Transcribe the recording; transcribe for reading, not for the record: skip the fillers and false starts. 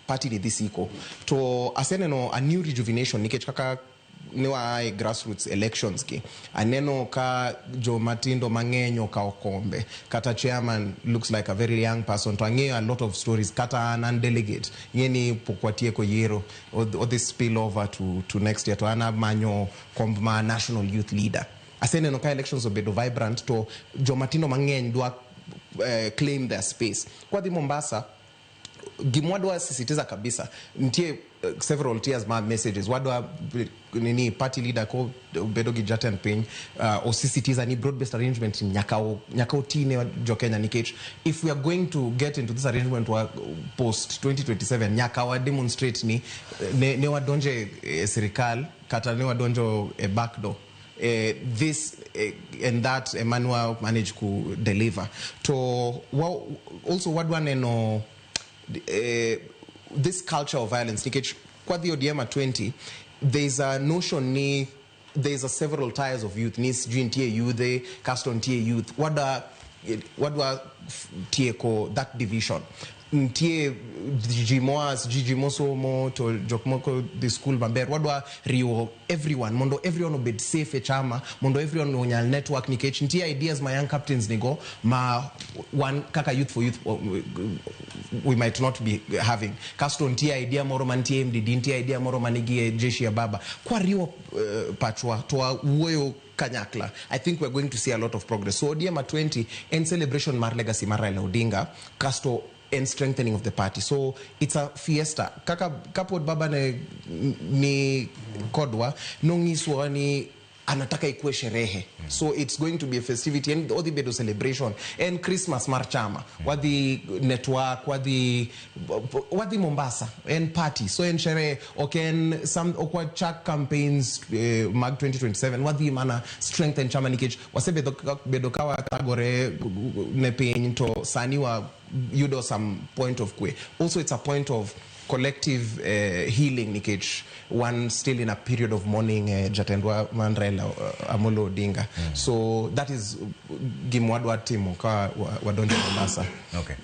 Party ni dhi siko. To aseneno a new rejuvenation nikech kaka ne waa e grassroots elections gi, aneno ka jomatindo mang'eny okawo kombe. Kata chairman looks like a very young person. To ang'eyo a lot of stories. Kata an delegate, ing'e ni pok watieko yiero, odhi spill over to next year. To an amanyo komb ma national youth leader. Aseneno ka elections obedo vibrant, to jomatindo mang'eny dwa claim their space. Kwadhi Mombasa, gimwadwa sisitiza kabisa, nitie several tiers ma messages wadwa nini. Party leader ko bedo gi jatend piny, osisitiza ni broad based arrangement nyaka otine jo Kenya, nikech if we are going to get into this arrangement wa post 2027, nyaka wa demonstrate ni ne wadonje e sirikal kata ne wadonjo e backdoor, this and that emanwa manage ku deliver. To wa, also wadwa neno this culture of violence, nikech kwadhi ODM at 20, there's a notion ni there's a several tiers of youth, ni sijui nitie youth, kasto nitie youth. Wadwa tieko that division. Nitie ji moa, sijui ji mosomo, to jok moko dhi school maber. Wadwa riwo everyone mondo everyone obed safe e chama, mondo everyone onyal network, nikech nitie ideas ma young captains nigo ma wan kaka Youth for Youth we might not be having. Kasto nitie idea moro mantie MDD, nitie idea moro manigi e jeshi ya baba. Kwariwo pachwa to wawuoyo kanyakla, I think we're going to see a lot of progress. So ODM at 20 en celebration mar legacy mar Raila Odinga, kasto and strengthening of the party. So it's a fiesta. Kaka kapod baba ne ni kodwa, nong'iswa ni anataka ikuwe sherehe. So it's going to be a festivity and odhi bedo celebration en Christmas mar chama. Wadhi network, wadhi Mombasa en party. So en sherehe, ok en some, ok wachak campaigns mag 2027. Wadhi mana strengthen chama, nikech wasebedo bedo ka wathagore ne piny, to sani wa yudo some point of kwe. Also it's a point of collective healing, nikech one still in a period of mourning jatendwa man Raila Amolo Odinga. So that is gima wadwa timo ka wadonjo Mombasa. Okay.